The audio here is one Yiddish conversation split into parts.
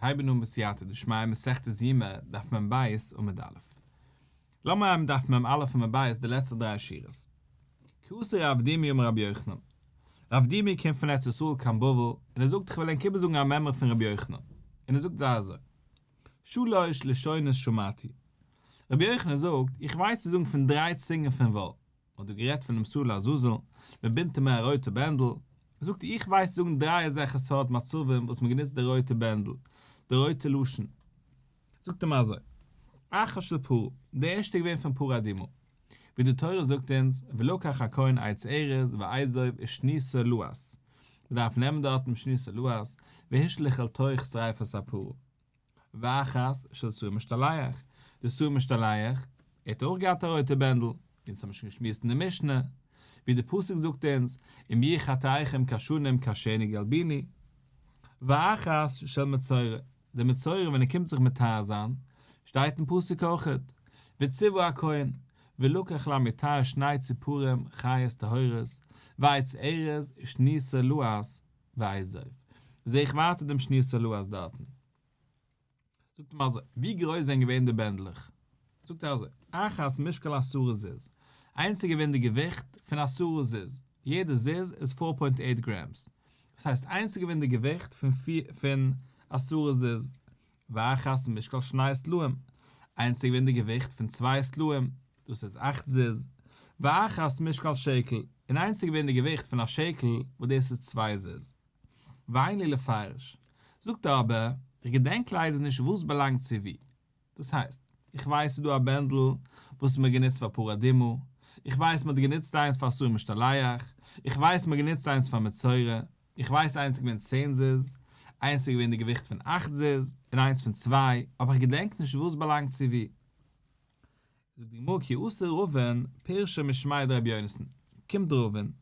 הייבן אן בסייעתא דשמיא מסכת יומא דף מ ב עמוד א'. לאמיר הייבן דף מ א עמוד ב' די לעצטע דריי שורות. כי אתא רב דימי אמר רבי יוחנן. רב דימי קומט פון ארץ ישראל קיין בבל און ער זאגט איך וועל ענק איבערזאגן א מימרא פון רבי יוחנן. און ער זאגט זיי אזוי. שלש לשונות שמעתי. רבי יוחנן זאגט איך ווייס צו זאגן פון דריי צונגען פון וואל. מען האט דא גערעדט פונעם שעיר לעזאזל, מען בינדט אים א רויטע בענדל, זאגט ער איך ווייס צו זאגן דריי אזעלכע סארט מצבים וואס מען גענוצט די רויטע בענדל, די רויטע לשון. זאגט ער מיר אזוי, אחת של פרה, די ערשטע איז געווען פון פרה אדומה, ווי די תורה זאגט אונז, ולקח הכהן עץ ארז ואזוב ושני תולעת, מען דארף נעמען דארטן שני תולעת, והשליך אל תוך שריפת הפרה. ואחת של שעיר המשתלח, די שעיר המשתלח, ער האט אויך געהאט א רויטע בענדל, ווי אונז האבן שוין געשמועסט אין די משנה, ווי די פסוק זאגט אונז, אם יהיו חטאיכם כשנים כשלג ילבינו. ואחת של מצורע, די מצורע ווען ער קומט זיך מטהר זיין, שטייט אין פסוק אויכעט, וציוה הכהן, ולקח למטהר שני ציפורים חיות טהורות, ועץ ארז ושני תולעת, ואזוב. זעה איך ווייטער דעם שני תולעת דארטן. זאגט אים אזוי, ווי גרויס זענען געווען די בענדלעך? זאגט ער אזוי, אחת משקל עשרה זוז, איינס איז געווען די געוויכט פון עשרה זוז, יעדע זוז איז four point eight grams, דאס הייסט איינס איז געווען די געוויכט פון פון עשרה זוז, ואחת משקל שני סלעים, איינס איז געווען די געוויכט פון צוויי סלעים, דאס איז אכט זוז, ואחת משקל שקל, און איינס איז געווען די געוויכט פון א שקל, וואס דאס איז צוויי זוז. ואין לי לפרש, זאגט ער אבער, איך געדענק ליידער נישט וואס באלאנגט צו וואו. דאס הייסט, איך ווייס ס'איז דא א בענדל וואס מ'האט גענוצט פאר פרה אדומה, איך ווייס מ'האט גענוצט איינס פאר שעיר המשתלח, איך ווייס מ'האט גענוצט איינס פאר מצורע, איך ווייס איינס איז געווען צען זוז, איינס איז געווען די געוויכט פון אכט זוז, און איינס פון צוויי, אבער איך געדענק נישט וואס באלאנגט צו וואו. זאגט די גמרא כי אתא רבין פירשא משמיה דרבי יונתן, קומט רבין,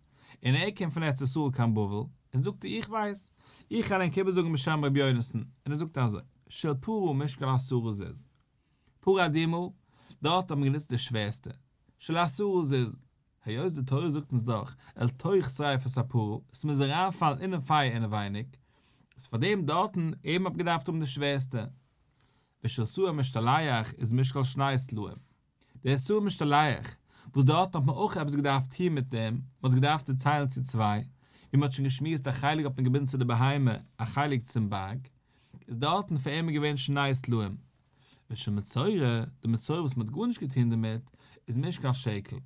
און ער קומט פון ארץ ישראל קיין בבל, און זאגט איך ווייס, איך קען ענק איבערזאגן בשם רבי יונתן, און ער זאגט אזוי, של פרה משקל עשרה זוז, פרה אדומה, דארט האט מען גענוצט די שווערסטע, של עשרה זוז, היות די תורה זאגט אונז דאך אל תוך שריפת הפרה, עס מוז אריינפאלן אינעם פייער אינעווייניג, איז פארדעם דארטן eben האט מען געדארפט האבן די שווערסטע. ושל שעיר המשתלח איז משקל שני סלעים. דער שעיר המשתלח, וואס דארטן האט מען אויך עפעס געדארפט טון מיט דעם, מען האט עס געדארפט צוטיילן צו צוויי, ווי מען האט שוין געשמועסט א חלק האט מען געבינדן צו די בהמה, א חלק צום בארג, איז דארטן פאר אים געווען שני סלעים. ושל מצורע, די מצורע וואס מען האט גארנישט געטון דערמיט, איז משקל שקל.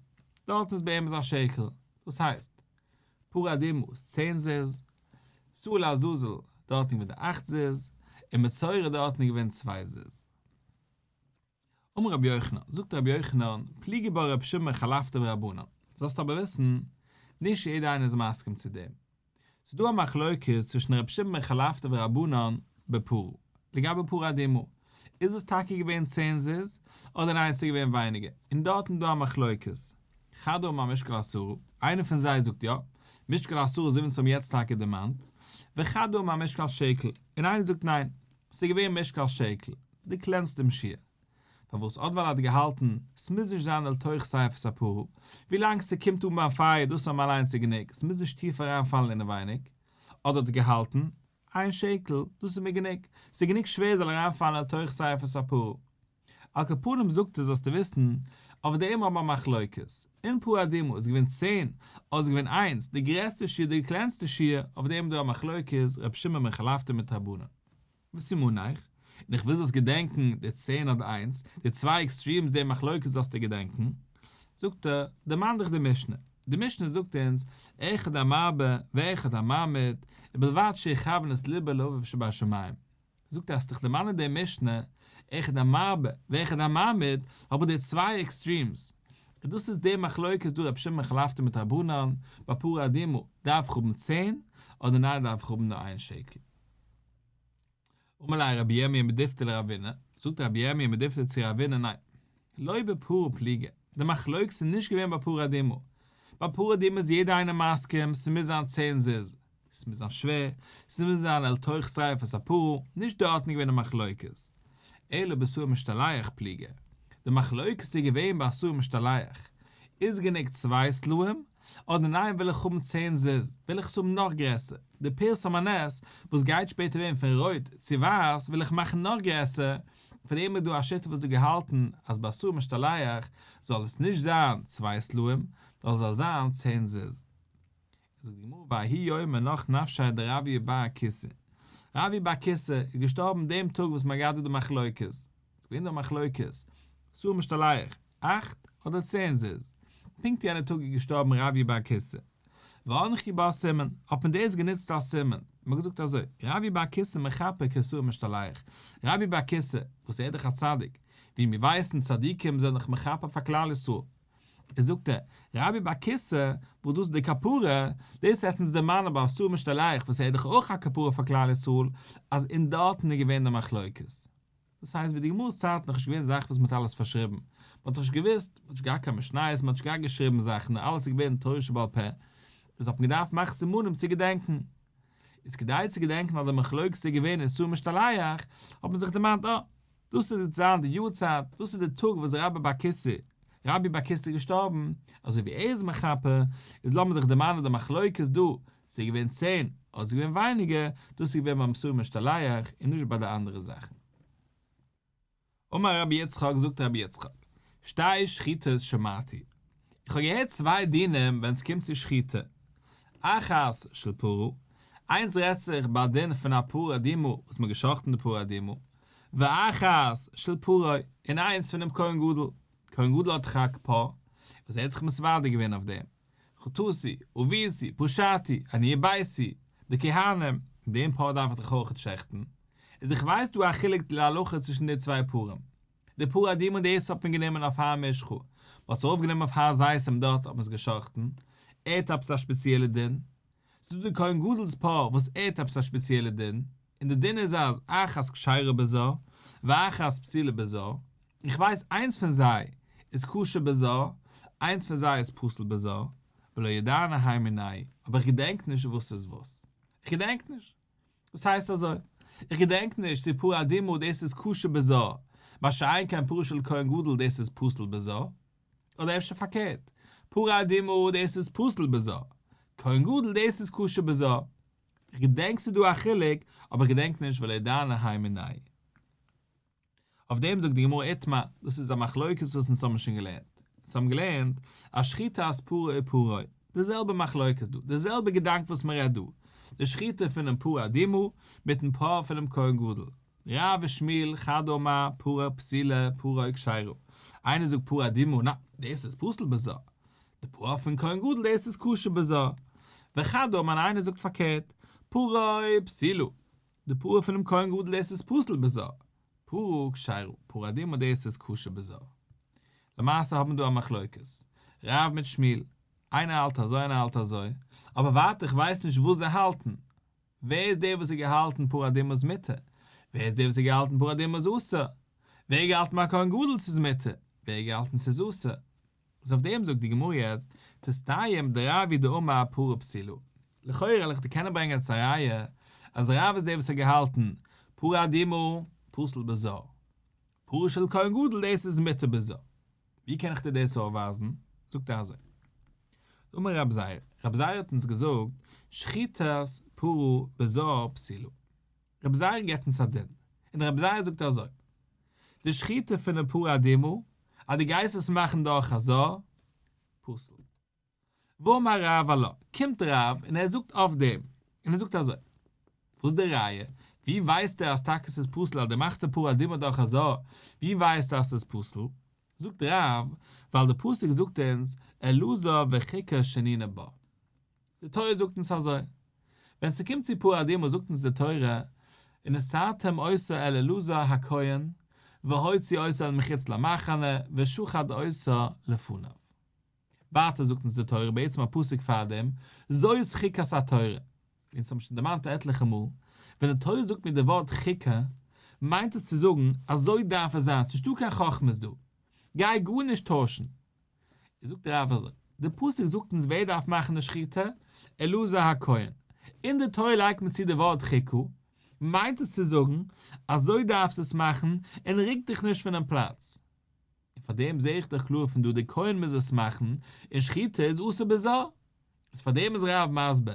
דארטן איז ביי אים איז א שקל. דאס הייסט, פרה אדומה איז צען זוז, שעיר לעזאזל דארטן געווען די אכט זוז, און מצורע דארטן איז געווען צוויי זוז. אמר רבי יוחנן, זאגט רבי יוחנן, פליגי בה רבי שמעון בן חלפתא ורבנן, זאלסט אבער וויסן, נישט יעדער איינער איז מסכים צו דעם. ס'איז דא א מחלוקת צווישן רבי שמעון בן חלפתא ורבנן בפרה, לגבי פרה אדומה, איז עס טאקע געווען צען זוז, אדער ניין ס'איז געווען ווייניגער, און דארטן איז דא א מחלוקת. חד אמר משקל עשרה, איינער פון זיי זאגט יא, משקל עשרה אזוי ווי אונז האבן יעצט טאקע דערמאנט, וחד אמר משקל שקל, און איינער זאגט ניין, ס'איז געווען משקל שקל, די קלענסטע שיעור. פארוואס אט ווייל ער האט געהאלטן, ס'מוז נישט זיין אל תוך שריפת הפרה, ווילאנג ס'קומט אן ביים פייער דאס האבן אליינס איז גענוג, ס'מוז נישט טיף אריינפאלן אינעווייניג, אדער האט ער געהאלטן, איין שקל, דאס איז מיר גענוג, ס'איז גענוג שווער זאל אריינפאלן אל תוך שריפת הפרה. על כל פנים זאגט ער זאלסטו וויסן, אויף דעם האבן א מחלוקת, אין פרה אדומה איז געווען צען, אדער איז געווען איינס, די גרעסטע שיעור די קלענסטע שיעור, אויף דעם איז דא א מחלוקת ר' שמעון בן חלפתא מיט רבנן. וסימניך, און איך וויל זאלסט געדענקן די צען אדער איינס, די צוויי extremes די מחלוקת זאלסטו געדענקן, זאגט ער, דערמאן דיך די משנה, די משנה זאגט אונז, אחד המרבה ואחד הממעיט, ובלבד שיכוון את לבו לאביו שבשמים. זאגט ער, האסט דיך דערמאנען די משנה, אחד המרבה ואחד הממעיט, אבער די צוויי extremes, און דאס איז די מחלוקת דא רבי שמעון בן חלפתא מיט רבנן, ביי פרה אדומה דארף איך האבן צען, אדער ניין דארף איך האבן נאר איין שקל. אמר ליה רבי ירמי' מדיפתי לרבינא, זאגט רבי ירמי' מדיפתי צו רבינא ניין, לא בפרה פליגי, די מחלוקת איז נישט געווען ביי פרה אדומה, ביי פרה אדומה איז יעדער איינער מסכים ס'מוז זיין צען זוז, ס'מוז זיין שווער, ס'מוז זיין אל תוך שריפת הפרה, נישט דארטן איז געווען די מחלוקת, אלא בשעיר המשתלח פליגי, די מחלוקת איז געווען ביי שעיר המשתלח, איז גענוג צוויי סלעים, אדער ניין וויל איך האבן צען זוז, וויל איך עס האבן נאך גרעסער, די פרסום הנס וואס גייט שפעטער ווערן פון רויט צו ווייס וויל איך מאכן נאך גרעסער, פאר דעם איז דא א שיטה וואס האט געהאלטן אז ביי שעיר משתלח זאל עס נישט זיין צוויי סלעים, נאר עס זאל זיין צען זוז. זאגט די גמרא וההוא יומא נח נפשיה דרביא בר כסא, רביא בר כסא איז געשטארבן דעם טאג וואס מען האט געהאט דא די מחלוקת, ס'איז געווען דא א מחלוקת, שעיר משתלח, אכט אדער צען זוז, פונקט יענע טאג איז געשטארבן רביא בר כסא, ואנחו בה סימן, האט מען דאס גענוצט אלס סימן, מען האט געזאגט אזוי, רביא בר כסא מכפר כשעיר משתלח, רביא בר כסא, וואס ער איז דאך א צדיק, ווי מיר ווייסן צדיקים זענען דאך מכפר פאר כלל ישראל, איז זאגט ער, רביא בר כסא, וואס דאס איז די כפרה, דאס וועט אונז דערמאנען ביי שעיר משתלח וואס ער איז דאך אויך א כפרה פאר כלל ישראל, אז אין דארטן איז געווען די מחלוקת. דאס הייסט ווי די גמרא'ס צייט נאך נישט געווען זאך וואס מען האט אלעס פארשריבן, מען האט דאך נישט געוואוסט, מען האט נישט געהאט קיין משניות, מען האט נישט געהאט געשריבן זאכן, נאר אלעס איז געווען תורה שבעל פה, איז האט מען געדארפט מאכן סימנים צו געדענקן. איז כדי צו געדענקן אז די מחלוקת איז געווען אין שעיר משתלח, האט מען זיך דערמאנט, אה, דאס וועט זיין די יארצייט, דאס איז די טאג וואס רביא בר כסא, רביא בר כסא איז געשטארבן, אזוי ווי ער איז מכפר, איז לאמיר זיך דערמאנען די מחלוקת דא, ס'איז געווען צען, אדער ס'איז געווען ווייניגער, דאס איז געווען ביים שעיר משתלח, און נישט ביי די אנדערע זאכן. אמר רבי יצחק, זאגט רבי יצחק, שתי שחיטות שמעתי, איך האב געהערט צוויי דינים ווען ס'קומט צו שחיטה, אחת של פרה, איינס רעדט זיך ביי א דין פון א פרה אדומה וואס מ'האט געשחט'ן די פרה אדומה, ואחת של פרו, און איינס פונעם כהן גדול, כהן גדול האט דאך א פר, וואס ער האט זיך מתוודה געווען אויף דעם, חטאתי, עויתי, פשעתי, אני וביתי, די כהנים, דעם פר דארף איך דאך אויכעט שעכטן, איז איך ווייס דא א חילוק להלכה צווישן די צוויי פרים, די פרה אדומה דאס האט מען גענומען אויף הר משחה, מען האט עס ארויפגענומען אויף הר זיתים דארט האט מען עס געשחט'ן, ער האט עפעס א שפעציעלע דין, ס'דא די כהן גדול'ס פר וואס ער האט עפעס א שפעציעלע דין, און די דין איז אז אחת כשרה בזר ואחת פסולה בזר, איך ווייס איינס פון זיי איז כשר בזר, איינס פון זיי איז פסול בזר, ולא ידענא הי מינייהו, אבער איך געדענק נישט וואס איז וואס. איך געדענק נישט. וואס הייסט אזוי? איך געדענק נישט צו פרה אדומה דאס איז כשר בזר, מה שאין כן פרה של כהן גדול דאס איז פסול בזר. אדער אפשר פארקערט, פרה אדומה דאס איז פסול בזר, כהן גדול דאס איז כשר בזר. איך געדענק ס'איז דא א חילוק, אבער איך געדענק נישט ולא ידענא הי מינייהו. אויף דעם זאגט די גמרא איתמר, דאס איז א מחלוקת וואס אונז האבן שוין געלערנט. אונז האבן געלערנט אז שחיטת פרה ופרו, די זעלבע מחלוקת דא, די זעלבע געדאנק וואס מען רעדט דא, די שחיטה פונעם פרה אדומה מיטן פר פונעם כהן גדול. רב ושמואל חד אמר פרה פסולה פרה כשרה, איינער זאגט פרה אדומה ניין דאס איז פסול בזר, די פר פון כהן גדול דאס איז כשר בזר, וחד אמר און איינער זאגט פארקערט פרה פסולה, די פרה פונעם כהן גדול דאס איז פסול בזר, פרה כשרה, פרה אדומה דאס איז כשר בזר. למעשה האבן מיר דא א מחלוקת, רב מיט שמואל, איינער האלט אזוי איינער האלט אזוי, אבער ווייטער איך ווייס נישט וואס זיי האלטן, ווער איז דער וואס האט געהאלטן פרה אדומה איז מותר? ווער איז דער וואס האט געהאלטן פרה אדומה איז אסור? ווער האט געהאלטן ביי כהן גדול ס'איז מותר? ווער האט געהאלטן ס'איז אסור? איז אויף דעם זאגט די גמרא יעצט, תסתיים דרב הוא דאמר פרה פסולה. לכאורה וועל איך דיר קענען ברענגען יעצט א ראיה אז רב איז דער וואס האט געהאלטן פרה אדומה פסול בזר. פרה של כהן גדול דאס איז מותר בזר. ווי קען איך דיר דאס אויפווייזן? זאגט ער אזוי, אמר רב זירא, רב זירא האט אונז געזאגט, שחיטת פרה בזר פסולה. רב זירא געבט אונז א דין, און רב זירא זאגט אזוי, די שחיטה פונעם פרה אדומה, אז דו גייסט עס מאכן דורך א זר, פסול. ואמר רב עלה, קומט רב און ער זאגט אויף דעם, און ער זאגט אזוי, וואס איז די ראיה? ווי ווייסטו אז טאקע ס'איז פסול אז דו מאכסט די פרה אדומה דורך א זר, ווי ווייסטו אז ס'איז פסול? זאגט רב, ווייל די פסוק זאגט אונז, אלעזר וחוקת שנינה בה. די תורה זאגט אונז אזוי, ווען ס'קומט צו פרה אדומה זאגט אונז די תורה, ונתתם אותה אל אלעזר הכהן, והוציא אותה אל מחוץ למחנה, ושחט אותה לפניו. ווייטער זאגט אונז די תורה בעצם א פסוק פארדעם, זאת חוקת התורה, אונז האבן שוין דערמאנט עטליכע מאל, ווען די תורה זאגט מיר די ווארט חוקה, מיינט עס צו זאגן, אזוי דארף עס זיין, ס'נישטא קיין חכמות דא, גיי גארנישט טוישן. איז זאגט רב אזוי, די פסוק זאגט אונז ווער דארף מאכן די שחיטה, אלעזר הכהן, און די תורה לייגט מיר צו די ווארט חוקה, מיינט עס צו זאגן, אזוי דארפסטו עס מאכן, און רוק דיך נישט פונעם פלאץ. פאר דעם זעה איך דאך קלאר פון דא די כהן מוז עס מאכן, און שחיטה איז אסור בזר. איז פאר דעם איז רב מסביר,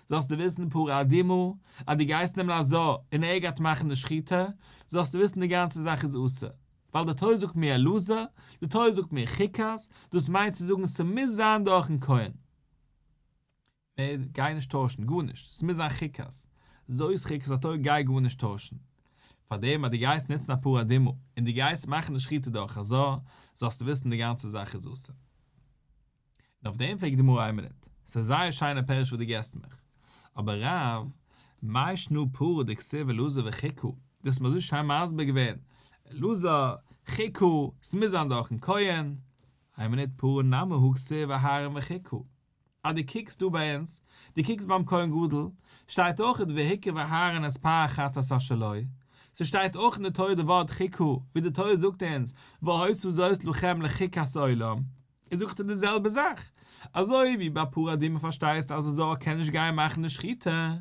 זאלסטו וויסן פרה אדומה, אז דו גייסט נעמען א זר און ער גייט מאכן די שחיטה, זאלסטו וויסן די גאנצע זאך איז אסור, ווייל די תורה זאגט מיר אלעזר, די תורה זאגט מיר חוקת, דאס מיינט צו זאגן ס'מוז זיין דורכן כהן. מער גיי נישט טוישן גארנישט, ס'מוז זיין חוקת, זאת חוקת התורה גיי גארנישט טוישן. פארדעם אז דו גייסט נוצן א פרה אדומה און דו גייסט מאכן די שחיטה דורך א זר, זאלסטו וויסן די גאנצע זאך איז אסור. און אויף דעם פרעגט די גמרא איין מינוט, ס'איז א זייער שיינע פירוש וואס דו געסט מיך, אבער רב, מאי שנא פרה דכתיב אלעזר וחוקה, דו האסט מיר אזוי שיין מסביר געווען, אלעזר, חוקה, ס'מוז זיין דורכן כהן, איין מינוט פרה נמי הא כתיב אהרן וחוקה, אז דו קוקסט דא ביי אונז, דו קוקסט ביים כהן גדול, שטייט אויך והקריב אהרן את פר החטאת אשר לו, ס'שטייט אויך אין די תורה די ווארט חוקה, ווי די תורה זאגט אונז, והיתה זאת לכם לחוקת עולם, איז זאגט ער די זעלבע זאך, אזוי ווי ביי פרה אדומה פארשטייסטו אז א זר קען נישט גיין מאכן די שחיטה,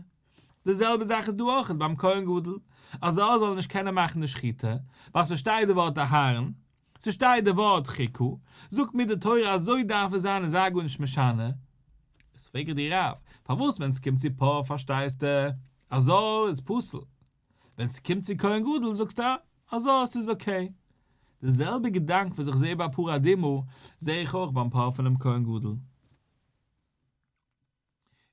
די זעלבע זאך איז דא אויך ביים כהן גדול, א זר זאל נישט קענען מאכן די שחיטה, ווייל ס'שטייט די ווארט אהרן, ס'שטייט די ווארט חוקה, זאגט מיר די תורה אזוי דארף עס זיין און זיי גארנישט משנה. איז פרעג איך דיר רב, פארוואס ווען ס'קומט צו פר פארשטייסטו א זר איז פסול, ווען ס'קומט צו כהן גדול זאגסטו א זר ס'איז אקעי. די זעלבע געדאנק וואס איך זעה ביי פרה אדומה זעה איך אויך ביים פר פונעם כהן גדול. און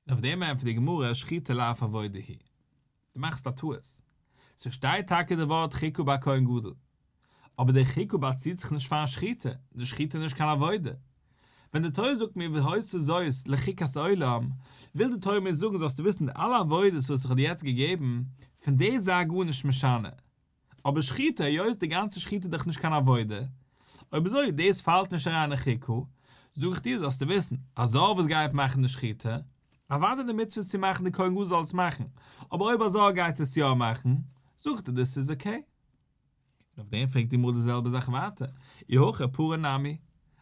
אויף דעם ענטפערט די גמרא שחיטה לאו עבודה היא. דו מאכסט א טעות. ס'שטייט טאקע די ווארט חוקה ביי כהן גדול. אבער די חוקה באציט זיך נישט פארן שחיטה, די שחיטה איז נישט קיין עבודה. ווען די תורה זאגט מיר והיתה זאת לחוקת עולם, וויל די תורה מיר זאגן זאלסטו וויסן די אלע עבודות וואס איך האב דיר יעצט געגעבן, פון די זיי גארנישט משנה. אבער שחיטה, היות די גאנצע שחיטה איז דאך נישט קיין עבודה, אויב אזוי דאס פאלט נישט אריין אין חוקה, זאג איך דיר זאלסטו וויסן, א זר וואס גייט מאכן די שחיטה, אוודאי די מצוה איז צו מאכן די כהן גדול זאל עס מאכן, אבער אויב א זר גייט עס יא מאכן, זאג איך דיר דאס איז אקעי. און אויף דעם פרעגט די גמרא די זעלבע זאך ווייטער, אי הכי פרה נמי,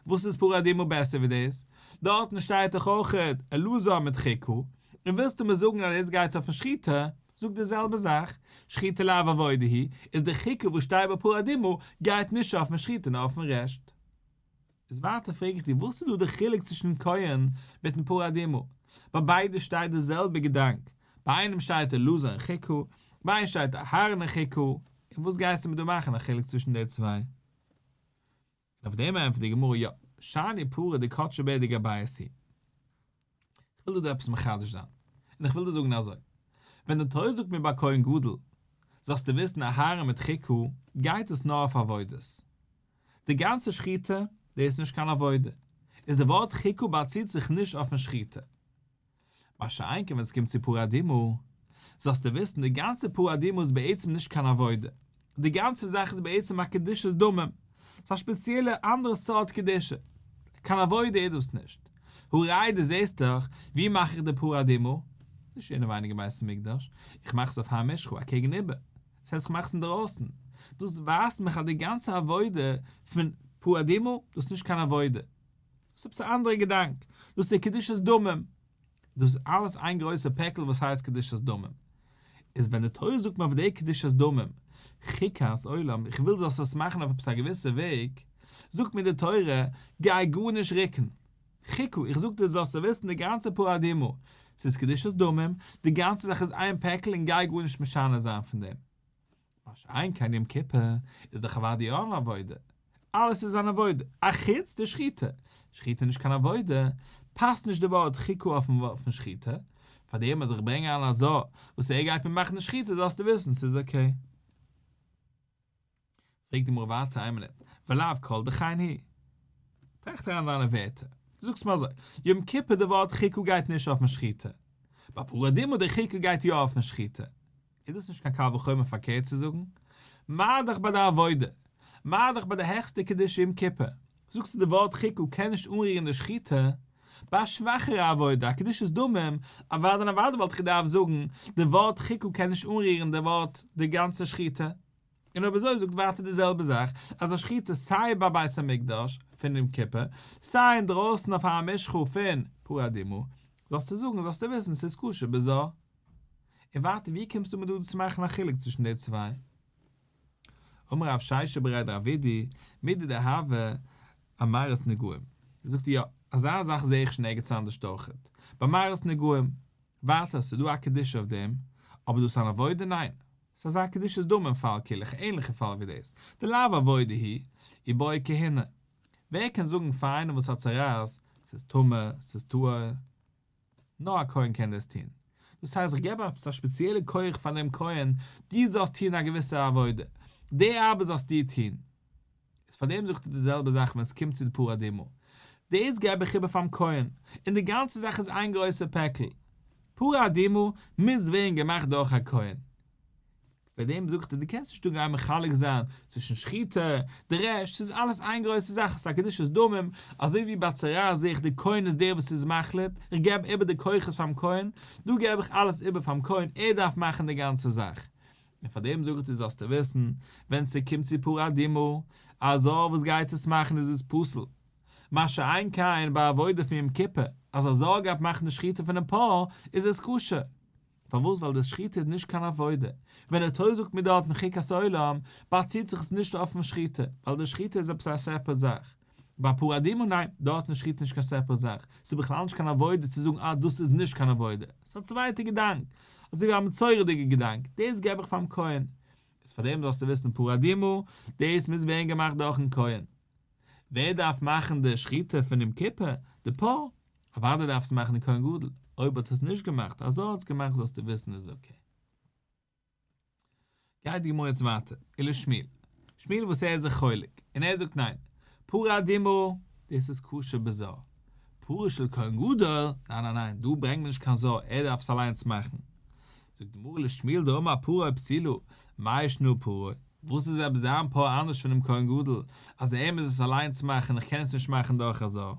וואס איז פרה אדומה בעסער ווי דאס? דארטן שטייט דאך אויכעט אלעזר מיט חוקה, און ווילסטו מיר זאגן אז דאס גייט אויפן שחיטה, זאג די זעלבע זאך, שחיטה לאו עבודה היא, איז די חוקה וואס שטייט ביי פרה אדומה גייט נישט אויפן שחיטה נאר אויפן רעשט. איז ווייטער פרעג איך דיר וואס איז דא די חילוק צווישן כהן מיטן פרה אדומה? ביי ביידע שטייט די זעלבע געדאנק, ביי איינעם שטייט אלעזר און חוקה, ביי איינעם שטייט אהרן און חוקה, און וואס גייסטו מיר דא מאכן א חילוק צווישן די צוויי? און אויף דעם ענטפערט די גמרא יא, שאני פרה דקדשא בדק הבית הוא. איך וויל דיר דא עפעס מחדש זיין, און איך וויל דיר זאגן אזוי, ווען די תורה זאגט מיר ביי כהן גדול, זאלסטו וויסן אהרן מיט חוקה, גייט עס נאר אויף עבודות. די גאנצע שחיטה, דאס איז נישט קיין עבודה. איז די ווארט חוקה באציט זיך נישט אויפן שחיטה. מה שאין כן ווען עס קומט צו פרה אדומה, זאלסטו וויסן די גאנצע פרה אדומה איז בעצם נישט קיין עבודה, די גאנצע זאך איז בעצם א קדושת דמים, ס'איז א שפעציעלע אנדערע סארט קדושה, קיין עבודה איז דאס נישט, הא ראי' דו זעסט דאך, ווי מאך איך די פרה אדומה? נישט אינעווייניג אין בית המקדש, איך מאך עס אויף הר משחה אקעגן איבער, דאס הייסט איך מאך עס אינדערויסן, דאס ווייזט מיך אז די גאנצע עבודה פון פרה אדומה, דאס איז נישט קיין עבודה. דאס איז עפעס א אנדערע געדאנק, דאס איז קדושת דמים, דאס איז אלעס איין גרויסע פעקל וואס הייסט קדושת דמים. איז ווען די תורה זאגט מיר אויף די קדושת דמים, חוקת עולם, איך וויל זאלסט עס מאכן אויף עפעס א געוויסע וועג, זאגט מיר די תורה, גיי גארנישט רוקן, חוקה, איך זאג דיר זאלסטו וויסן די גאנצע פרה אדומה, ס'איז קדושת דמים, די גאנצע זאך איז איין פעקל און גיי גארנישט משנה זיין פון דעם. מה שאין כן יום כיפור איז דאך אוודאי יא אן עבודה, אלעס איז אן עבודה, אחוץ די שחיטה, שחיטה איז נישט קיין עבודה, פאסט נישט די ווארט חוקה אויפן ווארט פון שחיטה, פארדעם אז איך ברענג אריין א זר וואס ער גייט מיר מאכן די שחיטה זאלסטו וויסן ס'איז אקעי. פרעגט די גמרא ווייטער איין מינוט, ולאו כל דכן הוא. טראכט אריין דיינע ווערטער, דו זאגסט מיר אזוי, יום כיפור די ווארט חוקה גייט נישט אויפן שחיטה, ביי פרה אדומה די חוקה גייט יא אויפן שחיטה, איז דאס נישט קיין קל וחומר פארקערט צו זאגן? מה דאך ביי די עבודה? מה דאך ביי די העכסטע קדושה יום כיפור? זאגסטו די ווארט חוקה קען נישט אנרירן די שחיטה? ביי א שוואכערע עבודה, א קדושת דמים, אוודאי און אוודאי וואלט איך געדארפט זאגן, די ווארט חוקה קען נישט אנרירן די ווארט די גאנצע שחיטה. און אויב אזוי זאגט ווייטער די זעלבע זאך, אז א שחיטה סיי ביי בית המקדש פון יום כיפור, סיי אינדרויסן אויף הר המשחה פון פרה אדומה, זאלסטו זאגן זאלסטו וויסן ס'איז כשר בזר. און ווייטער ווי קומסטו מיר דא צו מאכן א חילוק צווישן די צוויי? אמר רב שישא בריה דרב אידי, מידי דהוה אמרית נגעים. זאגט ער יא, אזא זאך זעה איך שוין ערגעץ אנדערש אויכעט. ביי מראות נגעים. ווייטער, ס'איז דא א קדושה אויף דעם, אבער דאס איז אן עבודה? ניין. ס'איז אזא קדושת דמים פאל כאילו, ענליכע פאל ווי דאס. דלאו עבודה היא, ובעי כהונה. ווער קען זאגן פאר איינעם וואס האט צרעת, ס'איז טמא, ס'איז טהור? נאר א כהן קען דאס טון. דאס הייסט איך געב עפעס א שפעציעלע כח פאר דעם כהן, דו זאלסט טון א געוויסע עבודה, די ארבעט זאלסטו טון. איז פאר דעם זאגט ער די זעלבע זאך ווען עס קומט צו די פרה אדומה, דאס געב איך איבער פאר'ן כהן, און די גאנצע זאך איז איין גרויסע פעקל. פרה אדומה מוז ווערן געמאכט דורך א כהן. פאר דעם זאגט ער דו קענסט נישט דא גיין מחלק זיין צווישן שחיטה, די רעשט, ס'איז אלעס איין גרויסע זאך, ס'איז א קדושת דמים, אזוי ווי ביי צרעת זעה איך די כהן איז דער וואס איז מחליט, איך געב איבער די כוחות פאר'ן כהן, דא געב איך אלעס איבער פאר'ן כהן, ער דארף מאכן די גאנצע זאך. און פאר דעם זאגט ער זאלסטו וויסן, ווען ס'קומט צו פרה אדומה, א זר וואס גייט עס מאכן איז עס פסול. מה שאין כן ביי עבודה פון יום כיפור, אז א זר גייט מאכן די שחיטה פונעם פר, איז עס כשר. פארוואס? ווייל די שחיטה איז נישט קיין עבודה. ווען די תורה זאגט מיר דארטן חוקת עולם, באציט זיך עס נישט אויפן שחיטה, ווייל די שחיטה איז עפעס א סעפערט זאך. ביי פרה אדומה ניין, דארטן איז שחיטה נישט קיין סעפערט זאך, ס'איז בכלל נישט קיין עבודה צו זאגן אה דאס איז נישט קיין עבודה, ס'איז א צווייטע געדאנק, אזוי ווי א מצורע'דיגע געדאנק, דאס געב איך פאר'ן כהן. איז פאר דעם זאלסטו וויסן פרה אדומה, דאס מוז ווערן געמאכט דורכ'ן כהן. ווער דארף מאכן די שחיטה פון יום כיפור? די פר. אוודאי דארף עס מאכן די כהן גדול, אויב האט עס נישט געמאכט, א זר האט עס געמאכט זאלסטו וויסן איז אקעי. גייט די גמרא יעצט ווייטער, ולשמואל, שמואל וואס ער איז זיך חולק, און ער זאגט ניין, פרה אדומה, דאס איז כשר בזר, פרה של כהן גדול, ניין ניין ניין, דא ברענגט מען נישט קיין זר, ער דארף עס אליינס מאכן. זאגט די גמרא ולשמואל דאמר פרו פסולה, מאי שנא פרו, וואס איז עפעס זיין פר אנדערש פונעם כהן גדול, אז ער מוז עס אליינס מאכן, איך קען עס נישט מאכן דורך א זר.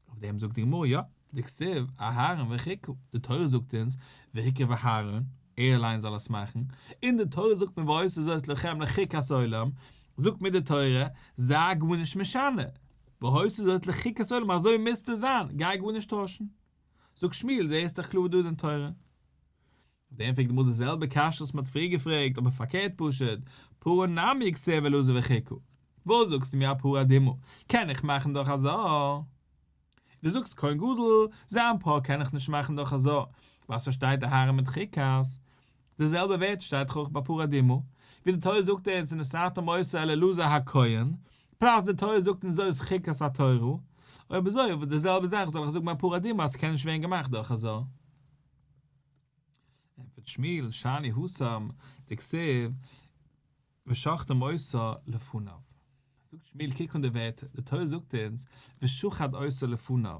אויף דעם זאגט די גמרא, יא, דכתיב אהרן וחוקה, די תורה זאגט אונז והקריב אהרן, ער אליין זאל עס מאכן, און די תורה זאגט מיר והיתה זאת לכם לחוקת עולם, זאגט מיר די תורה, זיי גארנישט משנה, והיתה זאת לחוקת עולם, אזוי מוזטו זיין, גיי גארנישט טוישן. זאגט שמואל, זעהסט דאך קלאר דא אין תורה. אויף דעם פרעגט די גמרא די זעלבע קשיא וואס מען האט פריער געפרעגט אבער פארקערט פשוט, פרה נמי כתיב אלעזר וחוקה, וואס זאגסטו מיר א פרה אדומה קען איך מאכן דורך א זר? דו זאגסט כהן גדול, זיין פר קען איך נישט מאכן דורך א זר, ווייל ס'שטייט אהרן מיט חוקת, די זעלבע ווערטער שטייט דאך אויך ביי פרה אדומה, ווי די תורה זאגט אונז ונתתם אותה אל אלעזר הכהן, פלאס די תורה זאגט אונז זאת חוקת התורה, אויב אזוי די זעלבע זאך זאל איך זאגן ביי פרה אדומה אז ס'קען נישט ווערן געמאכט דורך א זר. ענטפערט שמואל, שאני התם, דכתיב, ושחטם אותה לפניו. זאגט שמואל, קוק אן די ווערטער, די תורה זאגט אונז, ושחט אותה לפניו.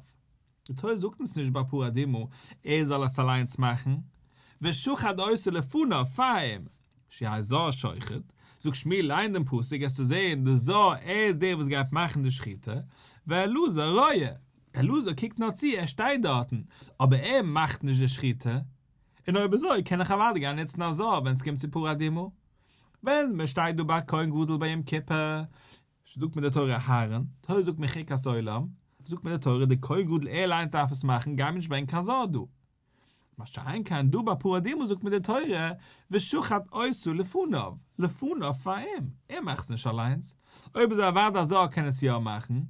די תורה זאגט אונז נישט ביי פרה אדומה, ער זאל עס אליינס מאכן. ושחט אותה לפניו, פאר אים. שיהא זר שוחט, זאגט שמואל, ליין דעם פסוק וועסטו זען, די זר, ער איז דער וואס גייט מאכן די שחיטה, ואלעזר רואה. אלעזר קוקט נאר צו, ער שטייט דארטן, אבער ער מאכט נישט די שחיטה, און אויב אזוי קען איך אוודאי גיין נוצן א זר ווען ס'קומט צו פרה אדומה. ווען מען שטייט דא ביי כהן גדול ביי יום כיפור, זאגט מיר די תורה אהרן, תורה זאגט מיר חוקת עולם, זאגט מיר די תורה די כהן גדול ער אליינס דארף עס מאכן, גיי מיר נישט ברענגען קיין זר דא. מה שאין כן דא ביי פרה אדומה זאגט מיר די תורה ושחט אותה לפניו, לפניו פאר אים, ער מאכט עס נישט אליינס, אויב אזוי אוודאי א זר קען עס יא מאכן, און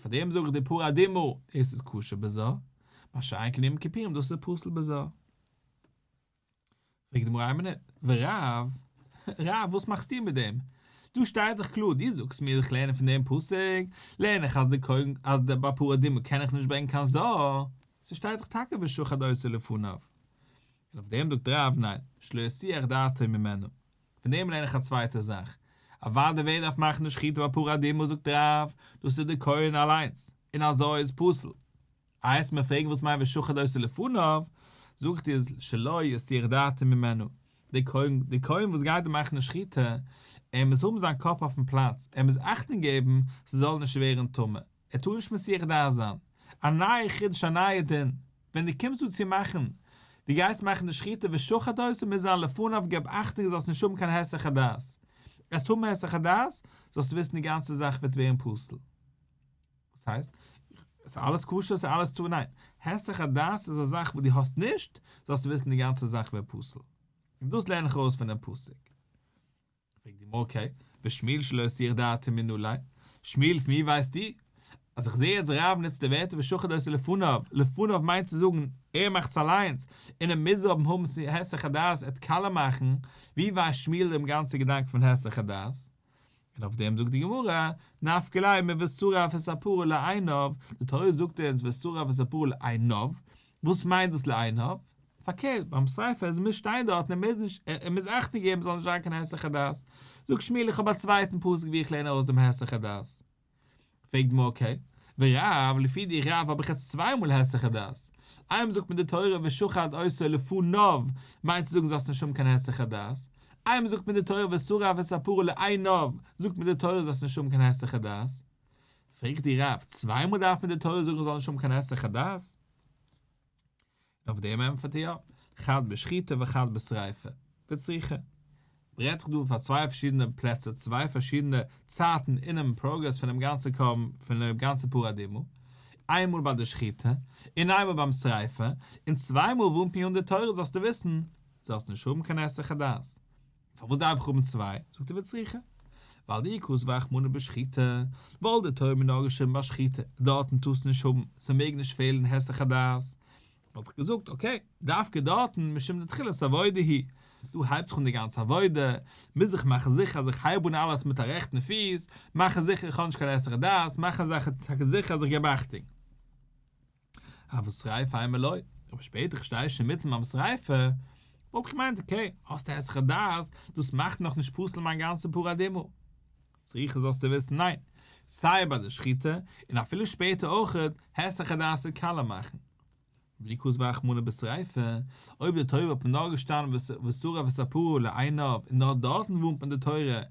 פאר דעם זאג איך די פרה אדומה דאס איז כשר בזר, מה שאין כן יום כיפורים דאס איז פסול בזר. פרעגט די גמרא איין מינוט, ורב, רב וואס מאכסטו מיט דעם? דא שטייט דאך קלאר, דו זאגסט מיר איך לערן פון דעם פסוק, לערן איך אז די כהן אז די ביי פרה אדומה קען איך נישט ברענגען קיין זר, ס'שטייט דאך טאקע ושחט אותה לפניו. און אויף דעם זאגט רב ניין, שלא יסיח דעתו ממנו. פון דעם לערן איך א צווייטע זאך, אוודאי ווער דארף מאכן די שחיטה ביי פרה אדומה זאגט רב, דאס איז די כהן אליינס, און א זר איז פסול. איי וועסט מיר פרעגן וואס מיינט ושחט אותה לפניו, זאג איך דיר שלא יסיח דעתו ממנו, דער כהן, דער כהן וואס גייט דא מאכן די שחיטה, ער מוז האבן זיין קאפ אויפן פלאץ, ער מוז אכטונג געבן ס'זאל נישט ווערן טמא, ער טאר נישט מסיח דעת זיין, א נייע חידוש א נייע דין, ווען דו קומסט דא צו מאכן, דו גייסט מאכן די שחיטה ושחט אותה מוז זיין לפניו געב אכטונג זאלסט נישט האבן קיין היסח הדעת, וועסט האבן היסח הדעת, זאלסטו וויסן די גאנצע זאך וועט ווערן פסול. וואס הייסט? ס'איז אלעס כשר, ס'איז אלעס טהור? ניין. היסח הדעת איז א זאך וואס דו האסט נישט, זאלסטו וויסן די גאנצע זאך ווערט פסול. און דאס לערן איך ארויס פון דעם פסוק. פרעגט די גמרא אקעי, ושמואל שלא הסיח דעתו מנא ליה, שמואל פון ווי ווייסטו אז איך זעה יעצט רב נוצט די ווערטער ושחט אותו לפניו, לפניו מיינט צו זאגן ער מאכט עס אליינס און ער מוז האבן האבן היסח הדעת עט קאלע מאכן, ווי ווייסט שמואל דעם גאנצע געדאנק פון היסח הדעת? און אויף דעם זאגט די גמרא, נפקא ליה מושרף את הפרה לעיניו, די תורה זאגט אונז ושרף את הפרה לעיניו, וואס מיינט דאס לעיניו? פארקערט, ביים שריפה עס מוז שטיין דארטן ער מוז נישט ער מוז אכטונג געבן ס'זאל נישט זיין קיין היסח הדעת, זאגט שמואל איך האב א צווייטן פסוק ווי איך לערן ארויס דעם היסח הדעת. פרעגט די גמרא אקעי, ורב, לפי דיר רב האב איך יעצט צוויי מאל היסח הדעת, איינמאל זאגט מיר די תורה ושחט אותו לפניו מיינט צו זאגן זאלסט נישט האבן קיין היסח הדעת, איינמאל זאגט מיר די תורה ושרף את הפרה לעיניו זאגט מיר די תורה זאלסט נישט האבן קיין היסח הדעת. פרעגט דיר רב, צוויי מאל דארף מיר די תורה זאגן זאל נישט האבן קיין היסח הדעת? און אויף דעם ענטפערט ער יא, חד בשחיטה וחד בשריפה, וצריכא. מ'רעדט זיך דא פאר צוויי פארשידענע פלעצער, צוויי פארשידענע צייטן אינעם פראגרעס פונעם גאנצע קרבן, פונעם גאנצע פרה אדומה, איינמאל ביי די שחיטה, און איינמאל ביים שריפה, און צוויי מאל ווארנט מיר אן די תורה זאלסטו וויסן, זאלסט נישט האבן קיין היסח הדעת. פארוואס דארף איך האבן צוויי? זאגט ער וצריכא. ווייל דאי כתב רחמנא בשחיטה, וואלט די תורה מיר נאר געשריבן ביי שחיטה, דארטן טארסטו נישט האבן, ס'מעג נישט פעלן היסח הדעת, וואלט איך געזאגט אקעי, דווקא דארטן משום דתחילת עבודה היא, דא הייבט זיך אן די גאנצע עבודה, מוז איך מאכן זיכער אז איך הייב אן אלעס מיט א רעכטן פיס, מאכן זיכער איך האב נישט קיין היסח הדעת, מאכן זיכער טאקע זיכער אז איך געב אכטונג. אבל שריפה אימא לא, אבער שפעטער איך שטיי שוין אינמיטן ביים שריפה, וואלט איך געמיינט אקעי, האסט היסח הדעת, דאס מאכט נאכנישט פסול מיין גאנצע פרה אדומה. צריכא זאלסטו וויסן ניין, סיי ביי די שחיטה, און אפילו שפעטער אויכעט, היסח הדעת וועט קאלע מאכן. ואי כתב רחמנא בשריפה, אויב די תורה וואלט נאר געשטאנען ושרף את הפרה לעיניו און נאר דארטן ווארנט מען די תורה,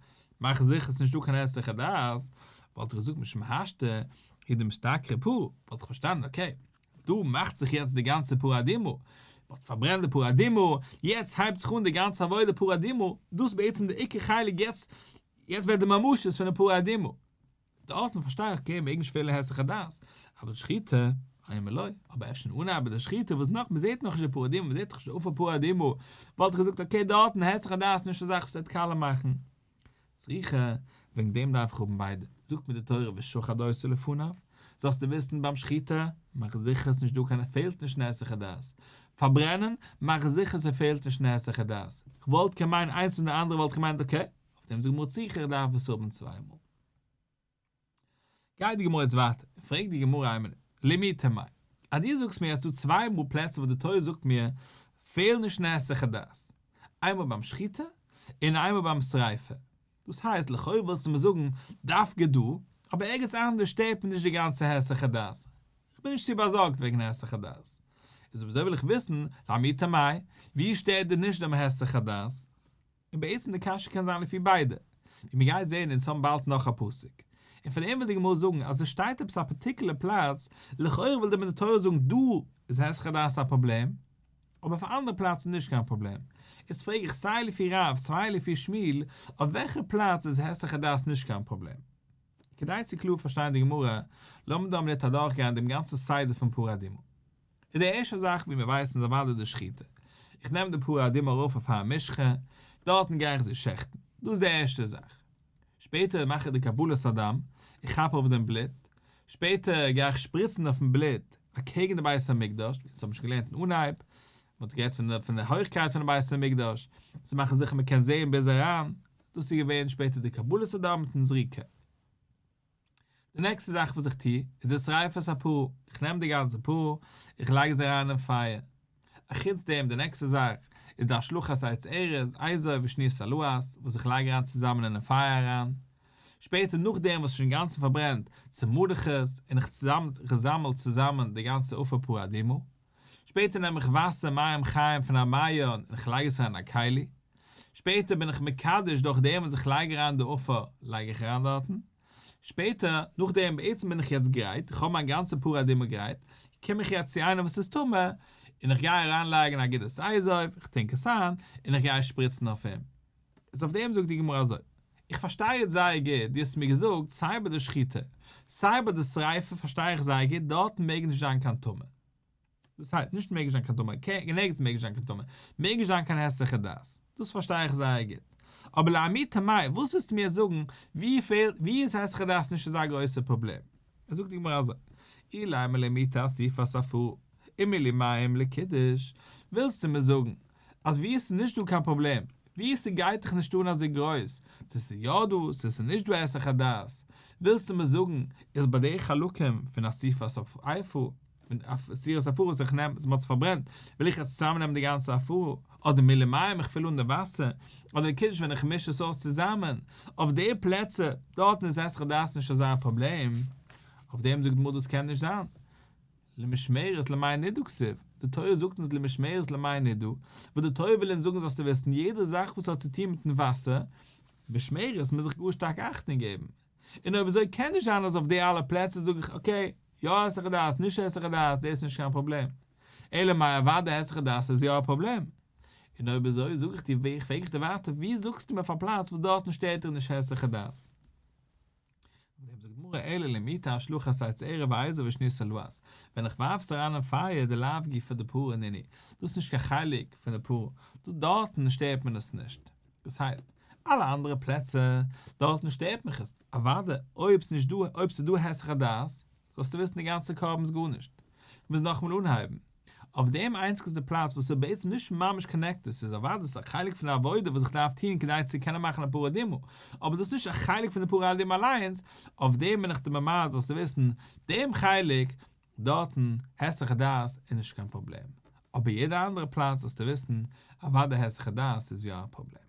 מאך זיכער ס'נישט דא קיין היסח הדעת, וואלט איך געזאגט משום השתא הוא דמשתכרא פרה, וואלט איך פארשטאנען אקעי, דא מאכט זיך יעצט די גאנצע פרה אדומה, מ'האט פארברענט די פרה אדומה, יעצט הייבט זיך אן די גאנצע עבודה פרה אדומה, דאס איז בעצם די עיקר חלק יעצט, יעצט ווערט די ממשות פון די פרה אדומה. דארטן פארשטיי איך אקעי מעג נישט פעלן היסח הדעת, אבל שחיטה, אימא לא, אבער אפשר אין אנהייב ביי די שחיטה וואס נאך מ'זעט נאכנישט די פרה אדומה, מ'זעט נאכנישט די אפר פרה אדומה, וואלט איך געזאגט אקעי דארטן היסח הדעת איז נישט א זאך וואס וועט קאלע מאכן. צריכא, וועגן דעם דארף איך האבן ביידע, זאגט מיר די תורה ושחט אותו לפניו, זאלסטו וויסן ביים שחיטה, מאך זיכער ס'נישט דא קיין פעלט נישט אין היסח הדעת, פארברענען, מאך זיכער ס'פעלט נישט אין היסח הדעת, כ'וואלט געמיינט איינס פון די אנדערע וואלט געמיינט אקעי, אויף דעם זאגט די גמרא צריכא איך דארף עס האבן צוויי מאל. גייט די גמרא יעצט ווייטער, פרעגט די גמרא איין מינוט, למעוטי מאי, אז דו זאגסט מיר אז ס'דא צוויי מאל פלעצער וואס די תורה זאגט מיר פעל נישט אין היסח הדעת, איינמאל ביים שחיטה און איינמאל ביים שריפה, דאס הייסט לכאו' ווילסטו מיר זאגן דווקא דא, אבער ערגעץ אנדערש שטערט מיר נישט די גאנצע היסח הדעת, איך בין נישט צו באזארגט וועגן היסח הדעת, איז אויב אזוי וויל איך וויסן, למעוטי מאי, ווי שטערט דיר נישט דעם היסח הדעת? און בעצם די קשיא קען זיין לפי ביידע, ווי מען גייט זעהן אונז האבן באלד נאך א פסוק, און פון דעם וויל די גמרא זאגן אז עס שטייט עפעס א פארטיקולער פלאץ, לכאורה וויל דערמיט די תורה זאגן דא איז היסח הדעת א פראבלעם, אבער אויף א אנדערע פלאץ איז נישט קיין פראבלעם, איז פרעג איך סיי לפי רב סיי לפי שמואל, אויף וועלכע פלאץ איז היסח הדעת נישט קיין פראבלעם? כדי צו קלאר פארשטיין די גמרא, לאמיר דא א מינוט אדורכגיין דעם גאנצן סדר פון פרה אדומה. איז די ערשטע זאך ווי מיר ווייסן איז אוודאי די שחיטה. איך נעם די פרה אדומה ארויף אויף הר המשחה, דארטן גיי איך זי שעכטן. דאס איז די ערשטע זאך. שפעטער מאך איך די קבלת הדם, איך כאפ אויף דעם בלוט. שפעטער גיי איך שפריצן אויפן בלוט אקעגן די בית המקדש, ווי אונז האבן שוין געלערנט אין אנהייב, מען האט גערעדט פון די הויכקייט פונעם בית המקדש, צו מאכן זיכער מען קען זען ביז אריין. דאס איז געווען שפעטער די קבלת הדם מיטן זריקה. די נעקסטע זאך וואס איך טו איז די שריפת הפרה, איך נעם די גאנצע פרה, איך לייג עס אריין אין פייער. אחוץ דעם די נעקסטע זאך איז די השלכת עץ ארז, אזוב ושני תלעת, וואס איך לייג אריין צוזאמען אינעם פייער אריין. שפעטער נאכדעם וואס עס איז שוין אינגאנצן פארברענט, צומאל איך עס און איך זאמל צוזאמען די גאנצע אפר פרה אדומה. שפעטער נעם איך וואסער מים חיים פון א מעיין און איך לייג עס אריין אין א כלי. שפעטער בין איך מקדש דורך דעם וואס איך לייג אריין די אפר לייג איך אריין דארטן. שפעטער, נאכדעם בעצם בין איך יעצט גרייט, איך האב מיין גאנצע פרה אדומה גרייט, קום איך יעצט צו איינער וואס איז טמא, און איך גיי אריין לייגן אגודת אזוב, איך טונק עס איין, און איך גיי שפריצן אויף אים. איז אויף דעם זאגט די גמרא אזוי, איך פארשטיי יעצט זייער גוט, דו האסט מיר געזאגט סיי ביי די שחיטה, סיי ביי די שריפה פארשטיי איך זייער גוט, דארטן מעג נישט זיין קיין טמא. דאס הייסט, נישט מעג נישט זיין קיין טמא, נערגעץ מעג נישט זיין קיין טמא, מעג נישט זיין קיין היסח הדעת, דאס פארשטיי איך זייער גוט. אבער לאמעוטי מאי, וואס ווילסטו מיר זאגן, ווי פעלט, ווי איז היסח הדעת נישט אזא גרויסע פראבלעם? זאגט די גמרא אזוי, אילימא למעוטי אסיפת הפרה ומילוי מים לקידוש, ווילסטו מיר זאגן אז ווי עס איז נישט דא קיין פראבלעם, ווי עס גייט דיך נישט אן אזוי גרויס, צו ס'איז יא דא, צו ס'איז נישט דא היסח הדעת, ווילסטו מיר זאגן איז ביי די חלקים פון אסיפת האיפה, פון אסירת הפרה וואס איך נעם, וואס מ'האט עס פארברענט, וויל איך יעצט צוזאמנעמען די גאנצע הפרה, אדער מילוי מים איך פיל אן די וואסער, אדער קידוש ווען איך מיש עס אויס צוזאמען, אויף די פלעצער, דארטן איז היסח הדעת נישט אזא פראבלעם, אויף דעם זאגט די גמרא דאס קען נישט זיין. למשמרת למי נדה כתיב, די תורה זאגט אונז למשמרת למי נדה, וואס די תורה וויל אונז זאגן זאלסטו וויסן, יעדע זאך וואס האט צוטון מיטן וואסער, משמרת מוז איך גאר שטארק אכטונג געבן. און אויב אזוי קען נישט זיין אז אויף די אלע פלעצער זאג איך okay, יא היסח הדעת, נישט היסח הדעת, דאס איז נישט קיין פראבלעם. אלא מאי אוודאי היסח הדעת איז יא א פראבלעם. און אויב אזוי זאג איך דיר, ווי פרעג איך דיר ווייטער, ווי זאגסטו מיר אויף א פלאץ וואס דארטן שטערט דיך נישט היסח הדעת? אויף דעם זאגט די גמרא אלא למעוטי השלכת עץ ערב ואזוב ושנית הלאת, ווען איך ווארף עס אריין אין פייער דלאו גופה דפרה נינהו, דאס איז נישט קיין חלק פון די פרה, דא דארטן שטערט מען עס נישט. דאס הייסט, אלע אנדערע פלעצער, דארטן שטערט מיך עס, אוודאי, אויב ס'נישט דא, אויב ס'איז דא היסח הדעת, זאלסטו וויסן די גאנצע קרבן איז גארנישט. כ'מוז נאכאמאל אנהייבן. אויף דעם איינציגסטע פלאץ וואס איז בעצם נישט ממש connected, ס'איז אוודאי ס'איז א חלק פון די עבודה וואס איך דארף טון כדי צו קענען מאכן א פרה אדומה, אבער דאס איז נישט א חלק פון די פרה אדומה אליינס, אויף דעם בין איך דיר ממעט זאלסטו וויסן, דעם חלק דארטן, היסח הדעת איז נישט קיין פראבלעם. אבער יעדע אנדערע פלאץ זאלסטו וויסן, אוודאי היסח הדעת איז יא א פראבלעם.